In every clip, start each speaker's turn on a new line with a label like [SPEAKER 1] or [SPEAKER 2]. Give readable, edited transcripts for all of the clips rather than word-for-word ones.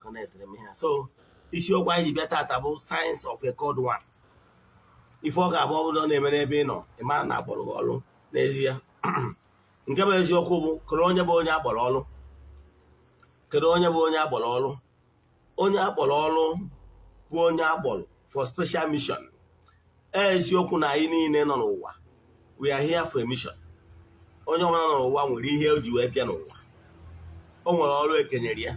[SPEAKER 1] Connectịrị m ihe. So isiokwu anyị ji bịa tata bụ signs of a called one. Ife ọ ga-abụ, ọ bụrụ na ọ na-eme n'ebe ị nọ, ị mara na akpọrọ gị ọrụ n'ezie. Nke bụ eziokwu bụ, kedu onye bụ onye akpọrọ ọrụ? Kedu onye bụ onye akpọrọ ọrụ? Onye akpọrọ ọrụ bụ onye akpọrọ for special mission. Eziokwu na anyị niile nọ n'ụwa, we are here for a mission. Onye ọbụla nọ n'ụwa nwere ihe o ji wee bịa n'ụwa. O nwere ọrụ ekenyere ya.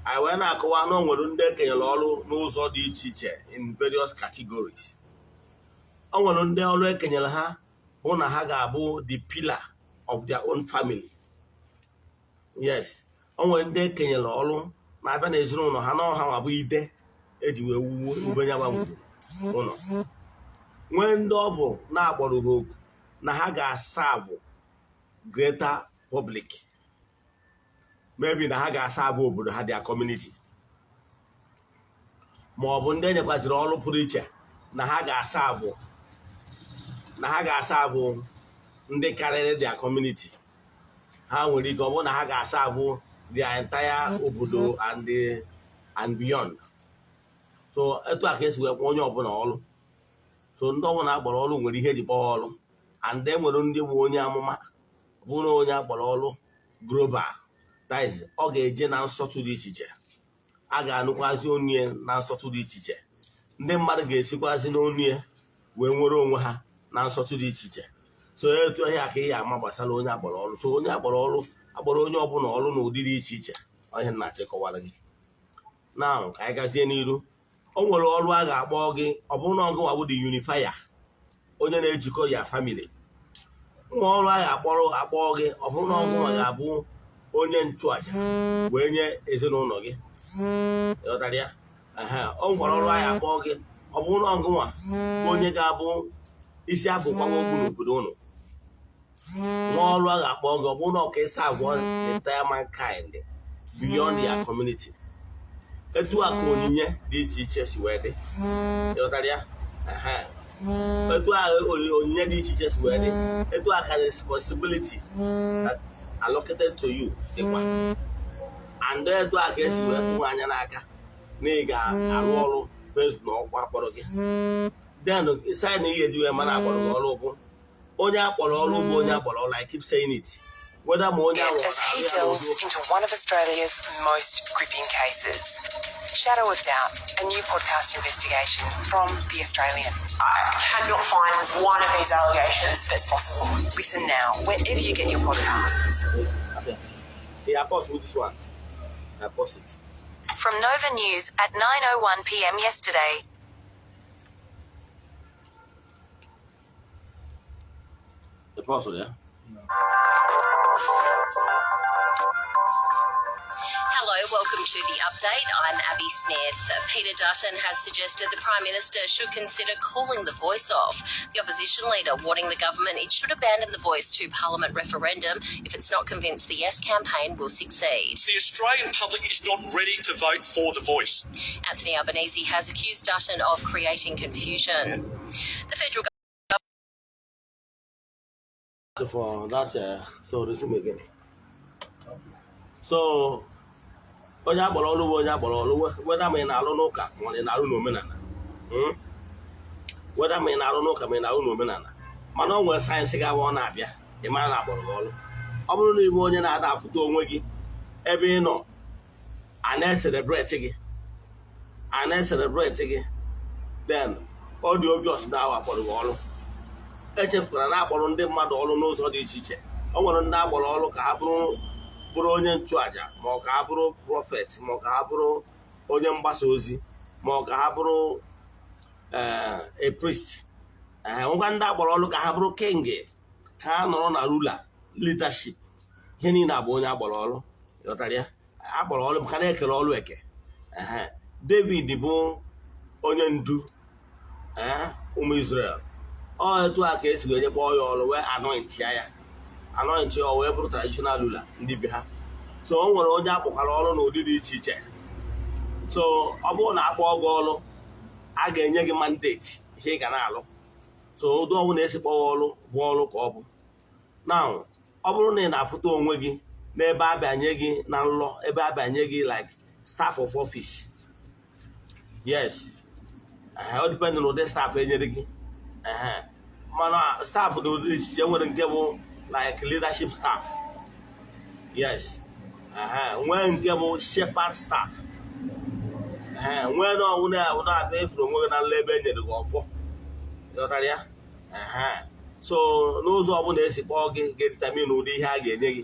[SPEAKER 1] Anyị wee na-akọwa na o nwere ndị ekenyere ọrụ n'ụzọ dị iche iche, in various categories. O nwere ndị ọrụ ekenyere ha bụ na ha ga-abụ the pillar of their own family. Yes, o nwere ndị ekenyere ọrụ na-abịa n'ezinụlọ ha, na ọha nwa bụ ide eji wee wuo ube ya ngwuru ụlọ. Nwee ndị ọ bụ na-akpọrọ ha oku na ha ga-aserve greater public, maybe na ha ga-aserve obodo ha, their community, ma ọ bụ ndị enyekwaziri ọrụ pụrụ iche na ha ga-aserve ndị karịrị their community. Ha nwere ike ọ bụrụ na ha ga-aserve their entire obodo and beyond. So etu a ka esi wee kpọọ onye ọbụla ọrụ. So ndị ọbụla akpọrọ ọrụ nwere ihe eji kpọọ ọrụ, and e nwere ndị bụ onye amụma, bụrụ onye akpọrọ ọrụ global, that is, ọ ga-eje na nsọtụ dị iche iche, a ga-anụkwazi onu ya na nsọtụ dị iche iche, ndị mmadụ ga-esikwazi n'onu ya wee nwere onwe ha na nsọtụ dị iche iche. So etu ihe a ka ị ya ama gbasara onye akpọrọ ọrụ. So onye akpọrọ ọrụ, akpọrọ onye ọbụla ọrụ n'ụdị dị iche iche. Ihe na-achịkọwara gị na ka anyị gazie n'iru, o nwere ọrụ a ga-akpọ gị, ọ bụrụ na ọgụ bụ the unifier, onye na-ejikọ ya family. Nwa ọrụ a ga-akpọrọ akpọ gị, ọ bụrụ na ọgụ ga-abụ onye nchụaja wee nye ezinụlọ gị. Ịghọtara ya? Ehe, o nwere ọrụ a ga-akpọ gị, ọ bụrụ na ọgụnwa onye ga-abụ isi abụkwawa okwu n'obodo ụnụ. Nwa ọrụ a ga-akpọ gị, ọ bụrụ na ọka ịsa agwọ the entire mankind beyond their community. Etu a ka onyinye dị iche iche si wee dị. Ịghọtara ya? Ehe. Etu a onyinye dị iche iche si wee dị, etu a ka responsibility that allocated to you dịkwa, and etu a ka esi wee tụwa anya n'aka na ị ga-arụ ọrụ based na ọkwa akpọrọ gị. Then sign na ihe eji wee mana akpọrọ gị ọrụ bụ onye akpọrọ ọrụ bụ onye akpọrọ ọrụ. I keep saying it, whether ma onye ahụ ọ
[SPEAKER 2] As he
[SPEAKER 1] na-arụ ya
[SPEAKER 2] delves
[SPEAKER 1] n'ụdị ụka
[SPEAKER 2] into one of Australia's most gripping cases. Shadow of Doubt, a new podcast investigation from The Australian.
[SPEAKER 3] I cannot find one of these allegations that's possible.
[SPEAKER 2] Listen now, wherever you get your podcasts.
[SPEAKER 1] Abịa. Yeah, pause with this one. I pause it.
[SPEAKER 4] From Nova News at 9:01 p.m. yesterday.
[SPEAKER 1] The pause, yeah.
[SPEAKER 4] Hello, welcome to the update. I'm Abby Smith. Peter Dutton has suggested the Prime Minister should consider calling the Voice off. The opposition leader warning the government it should abandon the Voice to Parliament referendum if it's not convinced the Yes campaign will succeed.
[SPEAKER 5] The Australian public is not ready to vote for the Voice.
[SPEAKER 4] Anthony Albanese has accused Dutton of creating confusion. The federal
[SPEAKER 1] For that, so resume again. So onye akpọrọ ọrụ bụ onye akpọrọ ọrụ, whether ma ị na-alụ n'ụka ma ị na-alụ n'omenala. Whether ma ị na-alụ n'ụka ma ị na-alụ n'omenala, mana o nwere signs ga-abụ ọ na-abịa, ị mara na akpọrọ gị ọrụ. Ọ bụrụ na ị bụ onye na-ada afụta onwe gị ebe ị nọ a na-ecelebrate gị, a na-ecelebrate gị, then ọ dị obvious na awa akpọrọ gị ọrụ. Echefukwara na akpọrọ ndị mmadụ ọrụ n'ụzọ dị iche iche. O nwere ndị akpọrọ ọrụ ka ha bụrụ onye nchụaja, ma ọ ka ha bụrụ prophet, ma ọ ka ha bụrụ onye mgbasa ozi, ma ọ ka ha bụrụ a priest. Ee, ngwa, ndị akpọrọ ọrụ ka ha bụrụ king, ka ha nọrọ na ruler leadership. Ihe niile abụ onye akpọrọ ọrụ. Ghọtara ya? Akpọrọ ọrụ maka na ekere ọrụ eke. Ehe. David bụ onye ndu, ee, ụmụ Israel. Ọ etu a ka esi wee kpọọ ya ọrụ, wee anoint ya, anoint ya, wee bụrụ traditional ruler ndị be ha. So o nwere onye akpọkwara ọrụ n'ụdị dị iche iche. So ọ bụrụ na akpọọ gị ọrụ, a ga-enye gị mandate ihe ị ga na-alụ. So ụdị ọbụla esi kpọọ ọrụ bụ ọrụ ka ọ bụ. Now, ọ bụrụ na ị na-afụta onwe gị N'ebe abịanye gị na nlọ, ebe abịanye gị like staff of office, yes, ọ depend n'ụdị staff enyere gị. Mana staff dị ụdị iche iche. Nwere nke bụ like leadership staff, yes, nwee nke bụ shepherd staff, nwee na ọnwụ na-abịa efuru onwe gị na nlọ ebe e nyere gị ọfọ. Ịghọtara ya? So n'ụzọ ọbụla esi kpọọ gị ga-edetermine ụdị ihe a ga-enye gị.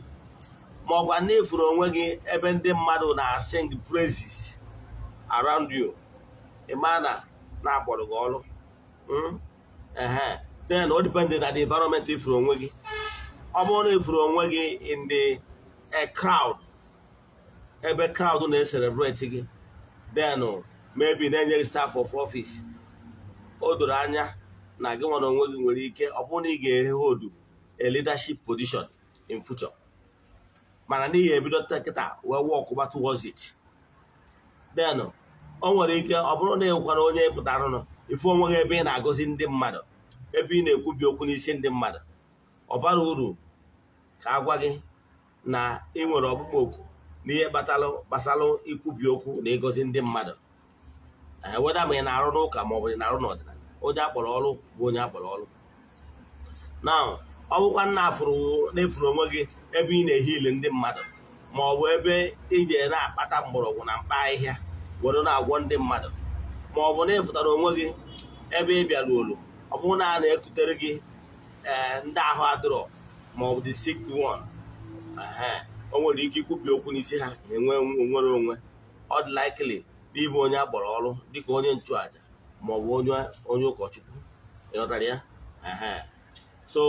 [SPEAKER 1] Ma ọkwa na efuru onwe gị ebe ndị mmadụ na-asing praises around you, ị ma na na-akpọrọ gị ọrụ. Ehe, then o depend na the environment ifuru onwe gị. Ọ bụrụ na ifuru onwe gị in the a crowd, ebe crowd na-celebrate gị, then maybe na-enye gị staff of office, o doro anya na gị nwere onwe gị nwere ike ọ bụrụ na ị ga-hold a leadership position in future, mana n'ihi ebido kịta wee work towards it. Then o nwere ike ọ bụrụ na ịhụkwara onye pụtara nụ ifu onwe gị ebe ị na-agọzi ndị mmadụ, ebe ị na-ekwubi okwu n'isi ndị mmadụ, ọ bara uru ka a gwa gị na ị nwere ọkpụkpọ oku n'ihe kpatalụ gbasalụ ikwubi okwu na ịgọzi ndị mmadụ, weda ma ị na-arụ n'ụka ma ọ bụ ị na-arụ n'ọdịnala. Onye akpọrọ ọrụ bụ onye akpọrọ ọrụ. Now, ọ bụkwa nna afụrụ na-efuru onwe gị ebe ị na-ehili ndị mmadụ, ma ọ bụ ebe ije na-akpata mgbọrọgwụ na mkpa ahịhịa were na-agwọ ndị mmadụ, ma ọ bụ na ịfụtara onwe gị ebe ị bịara olu, ọ bụrụ na a na-ekutere gị ee ndị ahụ adịrọ, ma ọ bụ the sick one, o nwere ike ikwubi okwu n'isi ha, enwe nwere onwe. Ọ dị likely n'ịbụ onye akpọrọ ọrụ dịka onye nchụaja ma ọ bụ onye ụkọchukwu. Ịghọtara ya? So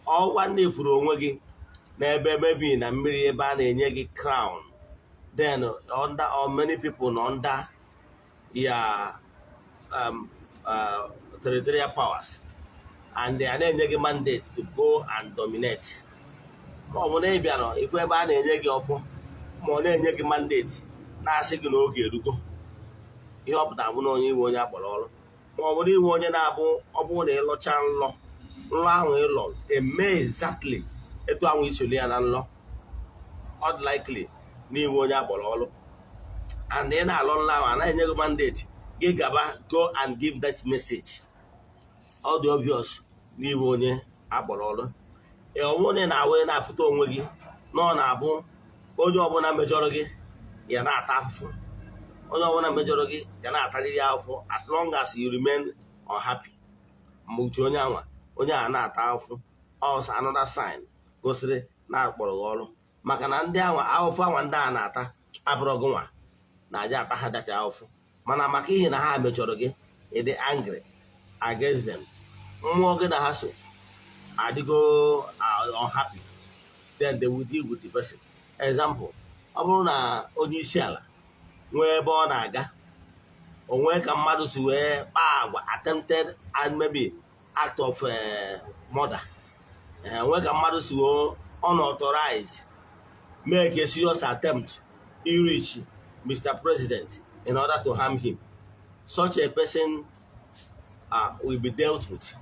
[SPEAKER 1] ọkwa ndị furu onwe gị n'ebe maybe na mmiri, ebe a na-enye gị crown, then under or many people nọ under ya territorial powers and a na-enye gị mandate to go and dominate, ma ọ bụ na ị bịara ifu ebe a na-enye gị ọfọ, ma ọ na-enye gị mandate na-asị gị na oge erugo, ihe ọ pụtara bụ na onye iwe onye akpọrọ ọrụ, ma ọ bụ na iwe onye na-abụ ọ bụrụ na ịlọcha nlọ, nlọ ahụ ịlọ eme exactly etu ahụ isoli ya na nlọ, ọ dị likely na iwe onye akpọrọ ọrụ. And ị na-alọ nlọ ahụ, anaghị enye gị mandate gị gaba, go and give that message, ọ dị obvious na iwe onye akpọrọ ọrụ. Ee, ọ bụrụ na ị na-awụ na-afụta onwe gị na ọ na-abụ onye ọbụla mejọrọ gị ya na-ata afụfụ, onye ọbụla mejọrọ gị ga na-atarịrị afụfụ, as long as you remain unhappy mgbe uche onye anwa onye a na-ata afụfụ, also another sign gosiri na akpọrọ gị ọrụ, maka na ndị anwa ahụfụ anwa ndị a na-ata abụrọ gị nwa na-aja ata ha dacha ahụfụ, mana maka ihe na ha mejọrọ gị, ịdị angry against them, mmụọ gị na ha so adịgo unhappy, then they will deal with the person. Example, ọ bụrụ na onye isi ala nwee ebe ọ na-aga, o nwee ka mmadụ si wee kpaa agwa, attempted and maybe act of murder, nwee ka mmadụ si wee unauthorized make a serious attempt reach Mr. President in order to harm him, such a person will be dealt with.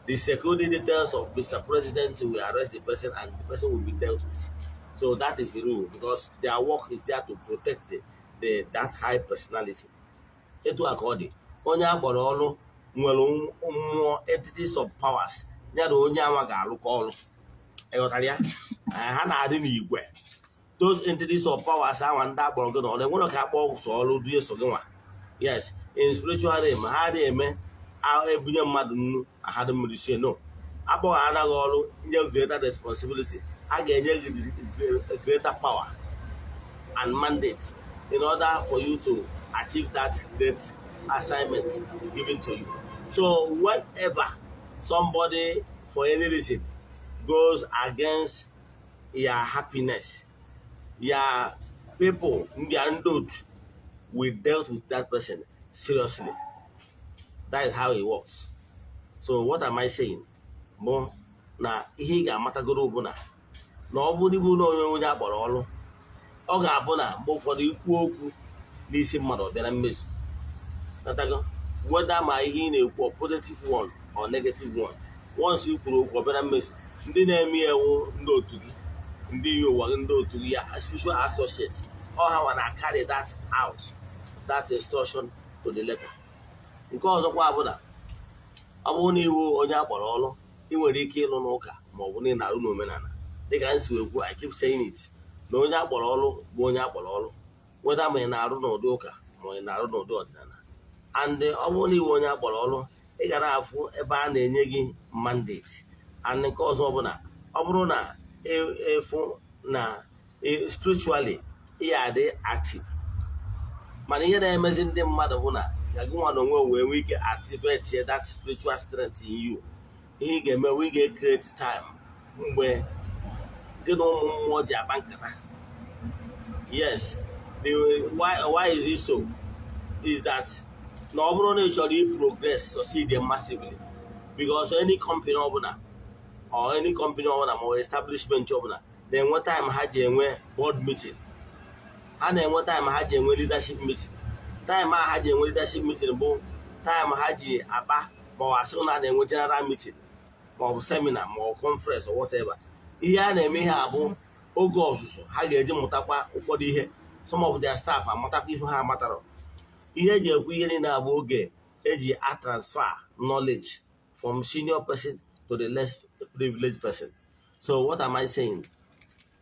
[SPEAKER 1] The security details of Mr. President will arrest the person and the person will be dealt with. So that is the rule, because their work is there to protect the that high personality. Etu a ka ọ dị, onye a kpọrọ ọrụ nwere mmụọ, entities of powers ya na onye anwa ga-arụkọ ọrụ. Ịghọtara ya? Ha na-adị n'igwe. Those entities of powers anwa ndị akpọrọ gị n'ọrụ, enwere ka akpọ sọ ọrụ dị eso gị nwa. Yes, in spiritual realm, ha adịghị eme ebunye mmadụ nnu ahadụ mmiri sie. No, akpọghị anaghị ọrụ nye greater responsibility, a ga-enye gị greater power and mandate in order for you to achieve that great assignment given to you. So whenever somebody for any reason goes against your happiness, your people, ndị otu will dealt with that person seriously. That is how it works. So what am I saying? Bụ na ihe ị ga-amatagoro bụ na ọ bụrụ ibu na onye akpọrọ ọrụ, ọ ga-abụ na mgbe ụfọdụ ikwu okwu n'isi mmadụ, ọ bịara mmezu. Natago whether ma ihe ị na-ekwu ọ positive one or negative one, once i kwuru okwu, ọ bịara mmezu. Ndị na-eme ewu ndị otu gị. Ndị yi ụwa gị, ndị otu gị ya, spiritual associates, ọ ha nwa na carry that out, that instruction to the letter. Nke ọzọkwa bụ na ọ bụrụ na iwu onye akpọrọ ọrụ, ị nwere ike ịlụ n'ụka ma ọ bụ na ị na-arụ n'omenala. Dịka m si wee kwu, I keep saying it, na onye akpọrọ ọrụ bụ onye akpọrọ ọrụ, weda ma ị na-arụ n'ụdị ụka ma ị na-arụ n'ụdị ọdịnala. And ọ bụrụ na iwu onye akpọrọ ọrụ, ị gara afụ ebe a na-enye gị mandate. And nke ọzọ bụ na ọ bụrụ na ịfụ na spiritually ị adị active, mana ihe na-emezi ndị mmadụ bụ na ka gị nwa na onwe wee nwee ike activate that spiritual strength in you, ihe ị ga-eme, we ga-create time mgbe gị na ụmụ mmụọ ji akpa nkata. Yes, why is it so is that na ọ bụrụ na ị chọrọ i progress, succeed massively, because any company ọbụla or any company ọbụla ma ọ establishment ọbụla na-enwe time ha ji enwe board meeting, ha na-enwe time ha ji enwe leadership meeting. Time a ha ji enwe leadership meeting bụ time ha ji akpa, ma ọ asị na a na-enwe general meeting, ma ọ bụ seminar, ma ọ conference or whatever. Ihe a na-eme ihe a bụ oge ọzụzụ ha ga-eji mụtakwa ụfọdụ ihe, some of their staff amatakwa ihe ha amatara. Ihe eji ekwu ihe niile abụ oge eji a transfer knowledge from senior person to the less privileged person. So what am I saying?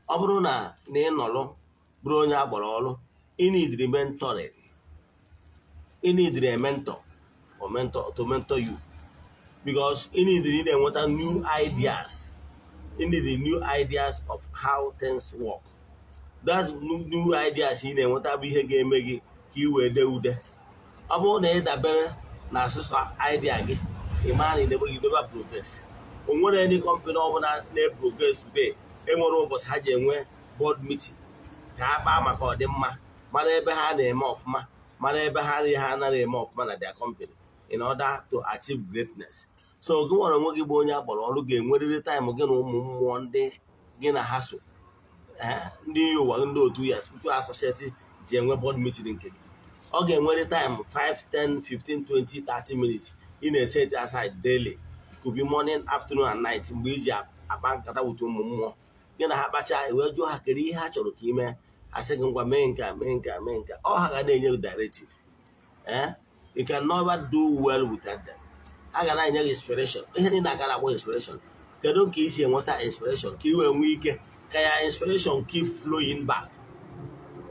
[SPEAKER 1] Ọ bụrụ na ị nọrọ bụrụ onye agbara ọrụ, ị need mentoring, ị need a mentor or mentor to mentor you, because ị need ị na-enweta new ideas, you need new ideas of how things work. That new ideas ị na-enweta bụ ihe ga-eme gị ka ị wee dee ude. Ọ bụrụ na ị dabere na asụsụ idea gị, ị maa na idebe gị idebe progress. O nwere any company ọbụla na-progress today enwere ụbọchị ha ji enwe board meeting ka ha kpaa maka ọdịmma, mara ebe ha na-eme ọfụma, mara ebe ha anaghị eme ọfụma na their company in order to achieve greatness? So gị nwere onwe gị bụ onye akpọrọ ọrụ ga-enwerịrị time gị na ụmụ mmụọ ndị gị na ha so, ndị ụwa, ndị otu ya, spiritual associate, ji enwe board meeting nke gị. Ọ ga-enwere time 5, 10, 15, 20, 30 minutes ị na-eset aside daily. It could be morning, afternoon and night, mgbe iji akpa nkata wute ụmụ mmụọ gị na ha kpacha, wee jụọ ha kedu ihe ha chọrọ ka ime. Ha sị gị, "Ngwa, mee nke a, mee nke a, mee nke a." Ọ ha ga na-enye gị directive. You can never do well without them. Ha ga na-enye gị inspiration. Ihe niile aga na-akpọ inspiration, kedu ka isi enweta inspiration ka ị wee nwee ike ka ya inspiration keep flowing back?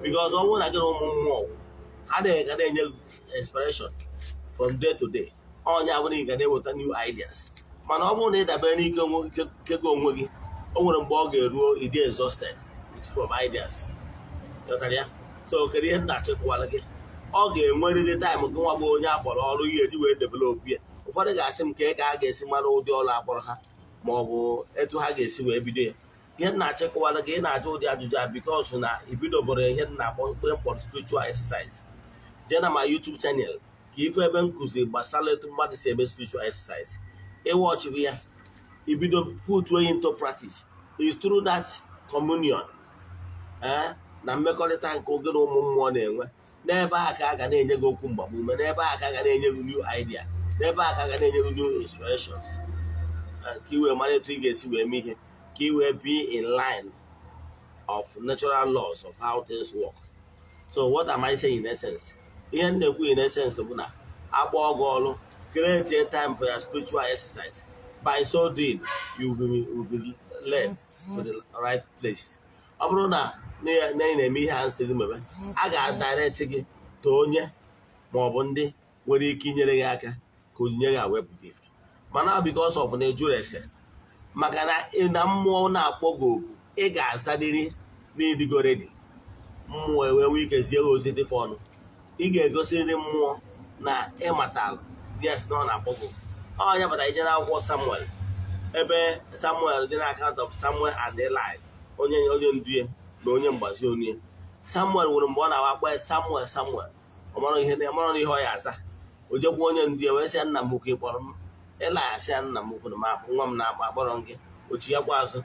[SPEAKER 1] Because ọ bụrụ na gị na ụmụ mmụọ, ha na-ga na-enye gị inspiration from day to day, onye abụrụ ị ga na-eweta new ideas. Mana ọ bụrụ na ị dabere n'ike ike gị onwe gị, o nwere mgbe ọ ga-eruo, ịdị exhausted with from ideas. Ghọtara ya? So kedu ihe m na-achịkwara gị? Ọ ga-enwerịrị time gị nwa bụ onye akpọrọ ọrụ ihe eji wee develop ya. Ụfọdụ ga-asị m ka a ga-esi mara ụdị ọrụ akpọrọ ha, ma ọ bụ etu ha ga-esi wee bido ya. Ihe m na-achịkọwara gị, ị na-ajụ ụdị ajụjụ a because na ibidoboro ihe m na-akpọ mkpe mkpọrọ spiritual exercise. Jee na ma YouTube channel ka ife ebe m kụziri gbasara etu mmadụ si eme spiritual exercise. Ịwọchịbụ ya, ibido put way into practice is through that communion na mmekọrịta nke oge na ụmụ mmụọ na-enwe. N'ebe a ka a ga na-enye gị okwu mgbamume, n'ebe a ka a ga na-enye gị new idea, n'ebe a ka a ga na-enye gị new inspirations, ka ị wee mara etu ị ga-esi wee mee ihe, ka ị wee be in line of natural laws of how things work. So what am I saying in essence? Ihe m na-ekwu in essence bụ na akpọ gị ọrụ, create a time for your spiritual exercise. By so doing, you will be led to the right place. Ọ bụrụ na ị na-eme ihe a nsị gị mebe, a ga-adirect gị to onye ma ọ bụ ndị nwere ike inyere gị aka ka onyinye gị awepụta ife. Mana because of na ejuru ese maka na ị na mmụọ na-akpọ gị oku, ị ga-azarịrị n'ịdịgo ready. Mmụọ ewee nwee ike zie gị ozi dịfe ọnụ. Ị ga-egosirịrị mmụọ na ịmatalụ, yes, na ọ na-akpọ gị oku. Ọ ya batara ije n'akwụkwọ Samuel, ebe Samuel dị na account of Samuel and Eli, onye ndu ya na onye mgbazi onye. Samuel nwere mgbe ọ na-awa akpọ ya, "Samuel, Samuel." Ọ mara ihe, ọ mara ihe ọ ya aza. O jekwa onye ndu ya wee sị ya, "Nna m ukwu, ị kpọrọ m?" Eli asị ya, "Nna m ukwu, na m akpọ nwa m na-akpọ akpọrọ m gị." Ochi ya kwa azụ,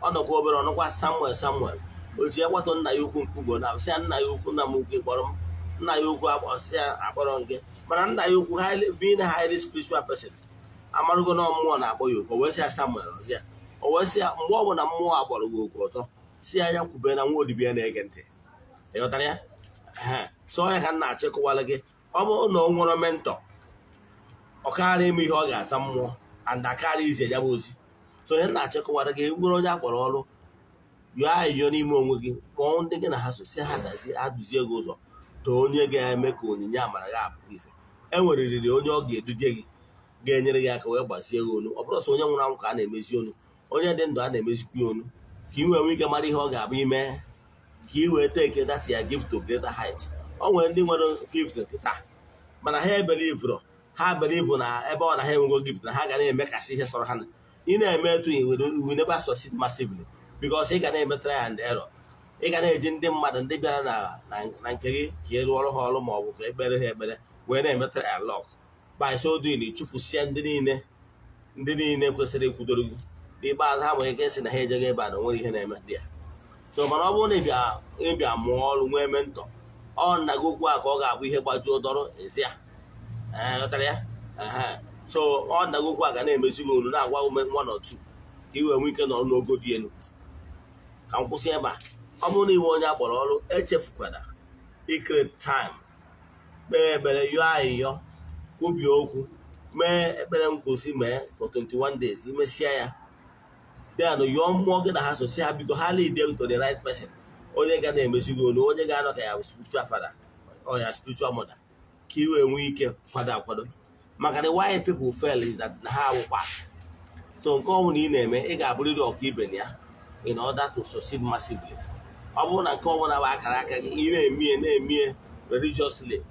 [SPEAKER 1] ọ nọkwa obere, ọnụkwa, "Samuel, Samuel." Ochi ya kwatọ nna ya ukwu nke ugbo na sị ya, "Nna ya ukwu, nna m ukwu, ị kpọrọ m?" Nna ya ukwu akpọsị ya, "Akpọrọ m gị." Mana nna ya ukwu, being a highly spiritual person, amarugo na mmụọ na-akpọ ya oku. O wee sị ya, "Samuel." Ọzọ ya, o wee sị ya, "Mgbe ọ bụla mmụọ akpọrọ gị oku ọzọ, Si ya ya kwube na nwa odibo ya na-ege ntị. Ịghọtara ya? Ehe. So ya ka m na-achịkọwara gị. Ọ bụrụ na ọ nwere mentor, ọ karịa ime ihe ọ ga-asa mmụọ and akarịa izi ya bụ ozi. So ihe m na-achịkọwara gị, nwere onye akpọrọ ọrụ, yọọ ayịyọ n'ime onwe gị, kpọọ ndị gị na ha so, si ha dazie, ha duzie gị ụzọ too onye ga-eme ka onyinye amara gị apụta ife. E nwerịrị onye ọ ga-eduje gị ga-enyere gị aka wee gbazie gị onu. Ọ bụrụ sọ onye nwụrụ anwụ ka a na-emezi onu, onye dị ndụ a na-emezikwa ya onu, ka ị wee nwee ike mara ihe ọ ga-abụ ime, ka ị wee take that ya gift to greater height. O nwere ndị nwere gift kịta, mana ha ebelivụrụ, ha believe na ebe ọ na ha enwego gift na ha ga na-emekasị ihe sọrọ ha. Ị na-eme etu, you will never succeed massively, because ị ga na-eme try and error. Ị ga na-eji ndị mmadụ ndị bịara na nke gị ka ị rụọrọ ha ọrụ ma ọ bụ ka ekpere ha ekpere wee na-eme try and luck. By so doing, ịchụfụsịa ndị niile kwesịrị ịkwudoro gị. N'ikpeazụ, ha nwere ike ịsị na ha ejego ebe a na onwere ihe na-eme ndị ya. So mana ọ bụrụ na ịbịa mụọ ọrụ, nwee mentor, ọ nna gị okwu a ka ọ ga-abụ ihe gbajuo dọrọ ezi ya. Ee, ghọtara ya? Ehe. So ọ nna gị okwu a ga na-emezi gị olu, na-agwa ume one or two, ka ị wee nwee ike nọrọ n'ogo dị elu. Ka m kwụsị ebe a. Ọ bụrụ na iwe onye akpọrọ ọrụ, echefukwara icreate time kpee ekpere, yọọ ayịyọ, kwubie okwu, mee ekpere nkwụsị, mee for 21 days. Imesịa ya, then yọọ mmụọ gị na ha so, si ha biko, ha lead them to the right person, onye ga na-emezi gị olu, onye ga-anọ ka ya spiritual father or ya spiritual mother, ka ị wee nwee ike kwado akwado. Maka na why people fail is that na ha awụkwa. So nke ọ bụla ị na-eme, ị ga-abụrịrị ọka ibe na ya in order to succeed massively. Ọ bụrụ na nke ọbụla bụ akara aka gị, ị na-emie na-emie religiously,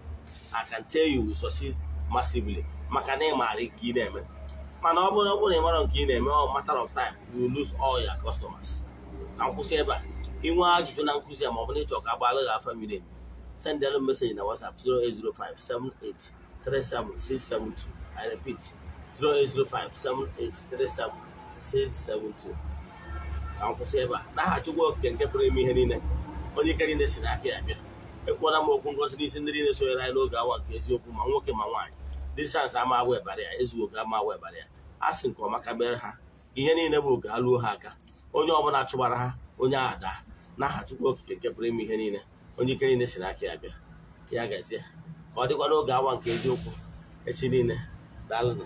[SPEAKER 1] I can tell you will succeed massively, maka na ị maara nke ị na-eme. Mana ọ bụrụ na ị mara nke ị na-eme, ọ matter of time, you will lose all your customers. Ka m kwụsị ebe a. Inwe ajụjụ na nkụzi a, ma ọ bụ na ịchọ ka agbaala gị afa miri emi, send them message na WhatsApp 0805 78 37672. I repeat, 0805 7837 672. Ka m kwụsị ebe a. N'aha Chukwu Okike nke pụrụ ime ihe niile, onye ike niile si n'aka ya bịa, ekwuola m okwu ngozi n'isi ndị niile sonyere anyị n'oge awa nke eziokwu, ma nwoke ma nwaanyị. Distance ama agwa ebara ya, ezughị oke ama agwa ebara ya. A sị nke ọma ka mere ha, ihe niile bụ oge ha luo ha aka. Onye ọbụla chụbara ha, onye ahụ daa. N'aha Chukwu Okike nke pụrụ ime ihe niile, onye ike niile si n'aka ya bịa, ya gazie. Ka ọ dịkwa n'oge awa nke eziokwu echi niile. Daalụnụ.